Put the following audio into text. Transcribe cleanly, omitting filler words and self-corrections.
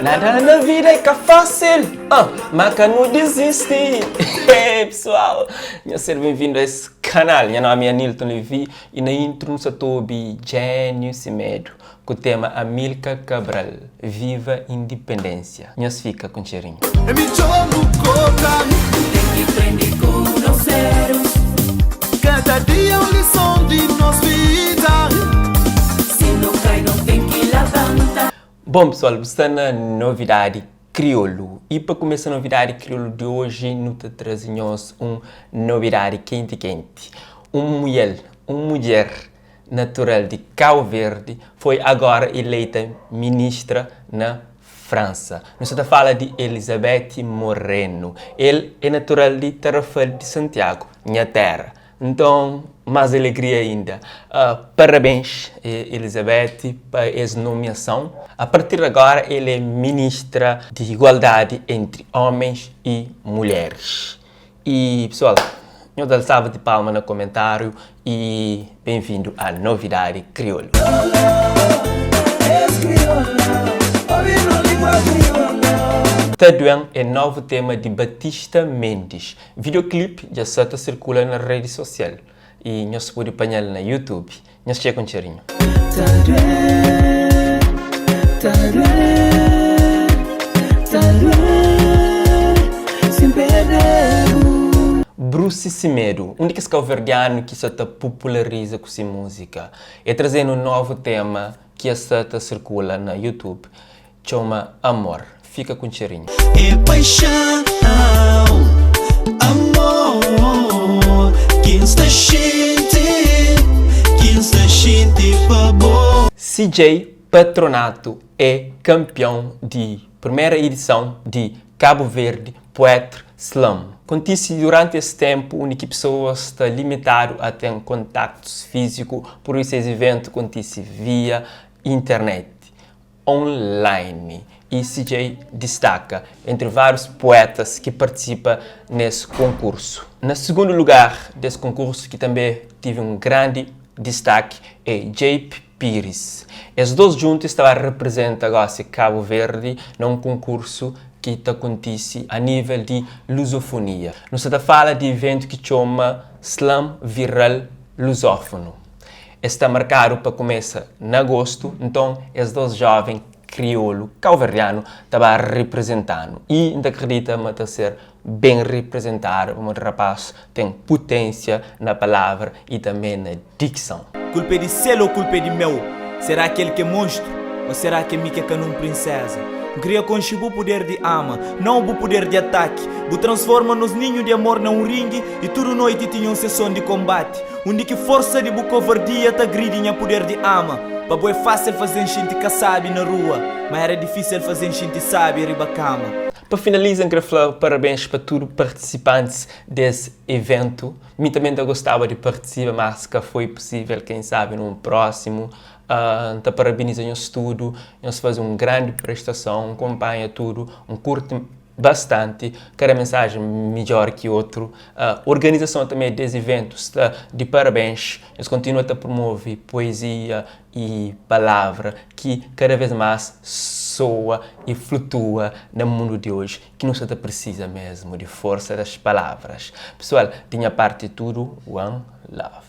Nada na vida é ka fásil, ah, ma ka nu dizisti. Hey, pessoal, nhos ser bem-vindo a esse canal. Nha nome é Anilton Levy e na intro nu sa ta obi Gênio Semedo ku tema Amilcar Cabral, Viva Independência. Nhos fika ku txerinhu. É midjor nu konta. Ten ki prende ku nos erus. Kada dia un lison di nos vida. Si nu kai nu ten ki labanta. Bom pessoal, bu sta na Novidadi Kriolu e pa kumesa Novidadi Kriolu di oji nu ta traze nhos un novidadi kenti kenti. Un muiel, un mudjer natural di Kau Verdi foi agora ileita ministra na Fransa. Nu sta ta fala di Elizabeth Moreno. El é natural di Tarrafal di Santiago, nha tera. Nton, más alegria inda. Parabéns Elizabeth pa es nomiason. A partir di agora el é ministra di igualdadi entri homens y mulheres. Y pessoal, nhos dal salva di palma na komentariu y ben-vindu a Novidadi Kriolu. Ta Duen é novu tema di Batista Mendes. Videoclip dja sa ta sirkula na redi sosial y nhos pode panha-l na YouTube. Nhos txeka un txerinhu. Ta due, ta due, ta due, sin perde-bu. Bruce Semedo, un di kes kauverdianu ki sa ta populariza ku si múzika. E traze-nu un novu tema ki sa ta sirkula na YouTube. Txoma amor. Fika ku txerinhu. É paixão, amor Ki N sta xinti, ki N sta xinti pa bo. CJ Patronato é kanpion di primera idison di Cabo Verde Poetry Slam. Kontise duranti es tenpu undi ki pesoas sta limitadu a ten kontaktus fíziku, pur isu es iventu kontise via internet. online y CJ distaka entri várius puetas ki partisipa nes konkursu. Na sigundu lugar des konkursu ki tanbe tive un grandi distaki é Jaype Pires. Es dos djuntu es ta ba reprezenta gosi Kabu Verdi na un konkursu ki ta kontise a nível di luzofonia. Nu sa ta fala di iventu ki txoma Slam Viral Lusófonu. Es sta markadu pa kumesa na agostu, nton es dos joven kriolu kauverdianu ta ba riprizenta-nu y N ta kridita ma ta ser ben riprizentadu pamodi rapaz ten putensia na palavra y tanbe na dikson. Kulpa é di sel ou kulpa é di meu? Será ki el k'é monstru ou será ki é mi k'é ka nun prinseza? N kria konxe bu puder di ama, nau bu puder di ataki Bu transforma nos ninhu di amor na un ringi i tudu noiti tinha un seson di konbati Undi ki forsa di bu kovardia ta gridi nha puder di ama Pa bo é fásil faze-m xinti kasábi na rua Ma éra difísil faze-m xinti sábi riba kama. Pa finaliza N kre fla parabens pa tudu partisipantis des eventu. Mi tanbe N ta gostaba di partisipa mas ka foi pusivel, ken sabi nun prósimu. N ta parabeniza nhos tudu, nhos faze un grandi prestason, N konpanha tudu, N kurti bastanti, kada mensajen midjor ki otru. Organizason tanbe des iventu sta di parabens, nhos kontinua ta promove poezia y palavra ki kada vez mas soa y flutua na mundu di oji ki nu sta ta prisiza mesmu di forsa das palavras. Pesoal, di nha parti é tudu, one love.